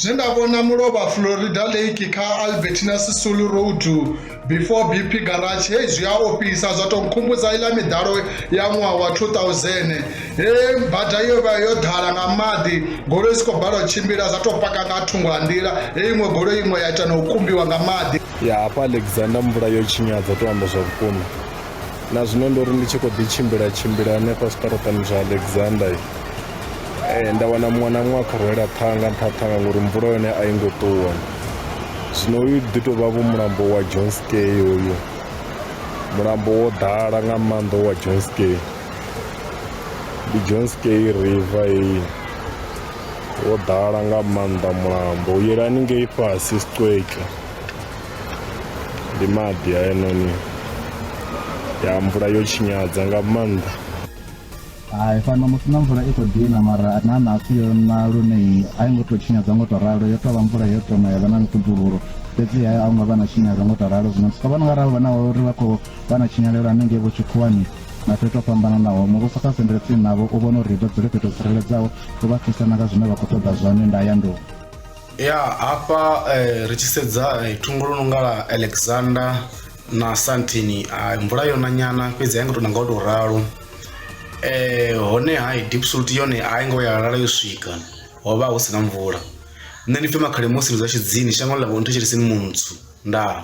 Zwe nda vhona mulovha Florida Lake kha Albertina Sisulu Road before BP Garage hei zwi a ofhisa zwa tou nkhumbudza iḽa miḓalo ya ṅwaha wa 2000 he bada yo vha yo ḓala nga maḓi goloi si khou balelwa u tshimbila zwa tou paka nga thungo ha nḓila he iṅwe goloi iṅwe ya ita na u kumbiwa nga maḓi. Ya hafha Alexander mvula yo tshinyadza to amba zwa vhukuma na zwino ndo ri ndi tshi khou ḓi tshimbila tshimbila hanefha zwiṱaraṱani zwa Alexander Eh, nda wana muṅwe na muṅwe a khou rwela ṱhanga nṱha ṱhanga ngori mvula yone a i ngo ṱuwa. Zwino uyu ḓi tou vha vho mulambo wa Jonskei hoyu, mulambo wo ḓala nga maanḓa wa Jonskei, ndi Jonskei river heyi, wo ḓala nga maanḓa mulambo u yela haningei fhasi Siqweke, ndi maḓi hayanoni ya mvula yo tshinyadza nga maanḓa. Hai fhano musi na mvula i khou dina mara na ṋahasi yo na lune a i ngo tou tshinyadza ngo tou ralo yo tou vha mvula yo tou na ya vha na mikudzululo fhedzi a ngo vha na tshinyalelo ngo tou ralo. Zwino vhona unga arali vha na uri vha khou vha na tshinyalelo hanengei vho tshikhuwani na fhethu ho fhambananaho muvhuso kha sendele tsini navho u vhone uri vha dzule fhethu ho tsireledzaho u vha thusa na nga zwine vha khou ṱoḓa zwone nda ya nḓuni. Ya hafha ri tshi sedza thungo lu no nga ḽa Alexander na Sandton mvula yo na nyana fhedzi a i ngo tou na nga u tou ralo. Honeha Diepsloot yone a i ngo ya lala yo swika ho vha hu si na mvula. Nṋe ndi pfhi Makhalimusi ndi zwa Tshidzini shangoni ḽa vho Nthetsheleseni Muntswu ndaa.